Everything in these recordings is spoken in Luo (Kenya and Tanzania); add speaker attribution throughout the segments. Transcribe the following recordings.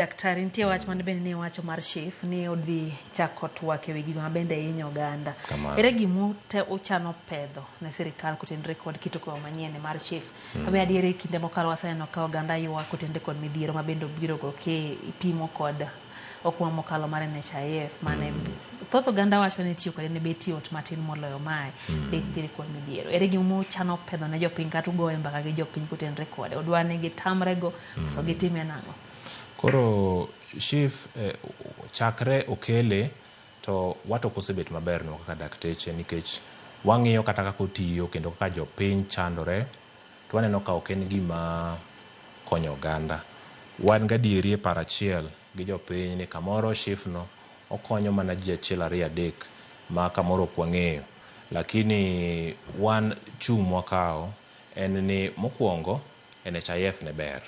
Speaker 1: Daktari, nitie wach mane bende ne iwacho mar SHIF ni odhi chako twak e wi gigo ma bende hinyo oganda.
Speaker 2: Kamano.
Speaker 1: Ere gima uchano pedho ne sirikal kotenore kod kit okowa manyien mar SHIF? Abe adier e kinde mokalo waseneno ka oganda ywak kotenore kod midhiero ma bende obiro go kipimo kod okumba mokalo mar NHIF mane thoth oganda wacho ni tiyo kode ne bet yot matin moloyo mae bet nitiere kod midhiero. Ere gima uchano pedho ne jopiny kata ugoyo mbaka gi jopiny kotenore kode? Udwa ni gitamre go koso gitime nang'o?
Speaker 2: Koro SHIF chakre okele to wato ok osebet maber nwa kaka dakteche nikech wang'iyo kata kaka otiyo kendo kaka jopiny chandore to waneno ka ok en gima konyo oganda. Wan gadieri e paro achiel gi jopiny ni kamoro SHIF no okonyo mana ji achiel ariyo adek ma kamoro ok wang'eyo. Lakini wan chung' mwakawo en ni mokwongo NHIF ne ber.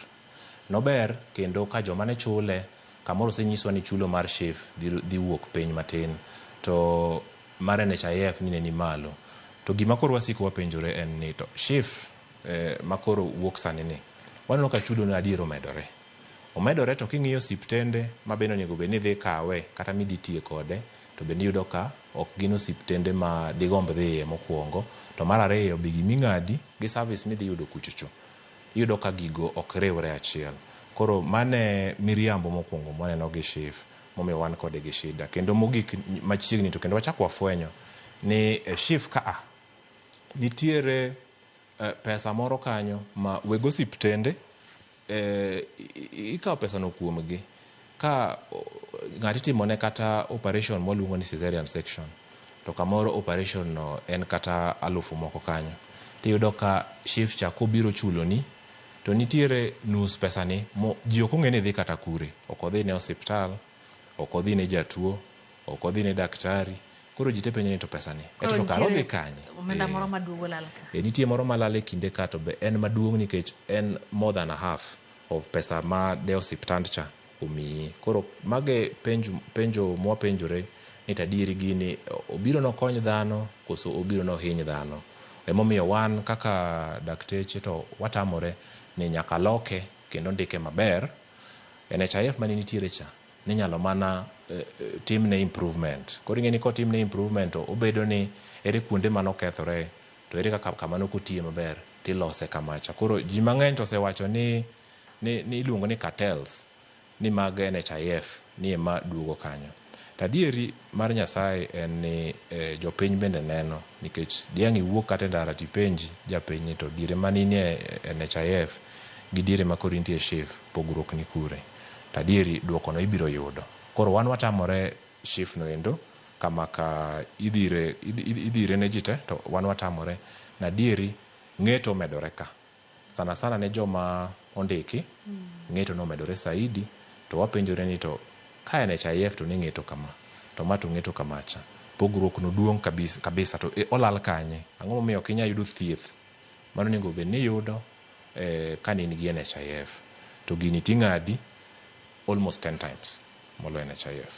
Speaker 2: Nober kendo ka joma ne chule kamoro osenyiswa ni chulo mar SHIF dhi wuok piny matin to mar NHIF ni ne ni malo. To gima koro wasiko wapenjore en ni to SHIF makoro wuok sani ni waneno ka chudo ne adier omedore. Omedore to king'iyo osiptende ma bende onego bed ni dhi kawe kata midhi tiye kode to bende iyudo ka ok gin osiptende ma digomb dhiye mokwongo. To mar ariyo be giming'adi gi service midhi yudo kuchocho iyudo ka gigo ok riwre achiel. Koro mane miriambo mokwongo mwaneno gi SHIF momiyo wan kode gi shida. Kendo mogik machiegni to kendo wachak wafwenyo ni e SHIF ka a nitiere pesa moro kanyo ma weg osiptende ikawo pesano kuomgi ka ng'ato itimone kata operation mwaluongo ni cesarean section to kamoro operation no en kata alufu moko kanyo tiyudo ka SHIF cha kobiro chuloni to nitiere nus pesani mo ji ok ong'e ni dhi kata kure. Ok odhi ne osiptal, ok odhi ne jatuo, ok odhi ne daktari. Koro ji te penjo ni to pesani
Speaker 1: Koro
Speaker 2: to kara odhi
Speaker 1: nitiere
Speaker 2: kanye?
Speaker 1: omenda moro maduogo lal ka.
Speaker 2: Nitie moro malal e kinde ka to be en maduong' nikech en more than a half of pesa ma de osiptand cha omiyi. Koro mage penjo mwapenjore ni to adieri gini obiro nokony dhano koso obiro nohiny dhano. Emomiyo wan kaka dakteche to watamore ni nyaka loke kendo ndike maber. NHIF mane nitiere cha ninyalo mana timne improvement. Koro ing'e ni kotimne improvement to obedo ni ere kuonde manokethore to ere kaka kama nokotiye maber tilose kamacha. Koro ji mang'eny to osewacho ni iluongo ni cartels ni mag NHIF ni ema duogo kanyo. To adieri mar Nyasaye en ni jopiny bende neno nikech diang' iwuok kata e ndara tipenj japiny ni to diere mane inie NHIF gi diere ma koro intie SHIF pogruok ni kure. To adieri duoko no ibiro yudo. Koro wan watamore SHIF no endo kama ka idhire ne ji te to wan watamore na adieri ng'eto omedore ka. Sana sana ne joma ondiki ng'eto nomedore saidi to wapenjore ni to ka NHIF to ne ng'eto kama to ma to ng'eto kamacha. Pogruok no duong' kabisa to olal kanye? Ang'o momiyo ok inyal yudo thieth mano onego bed ni iyudo ka ne in gi NHIF to gini ting'adi almost 10 times moloyo NHIF.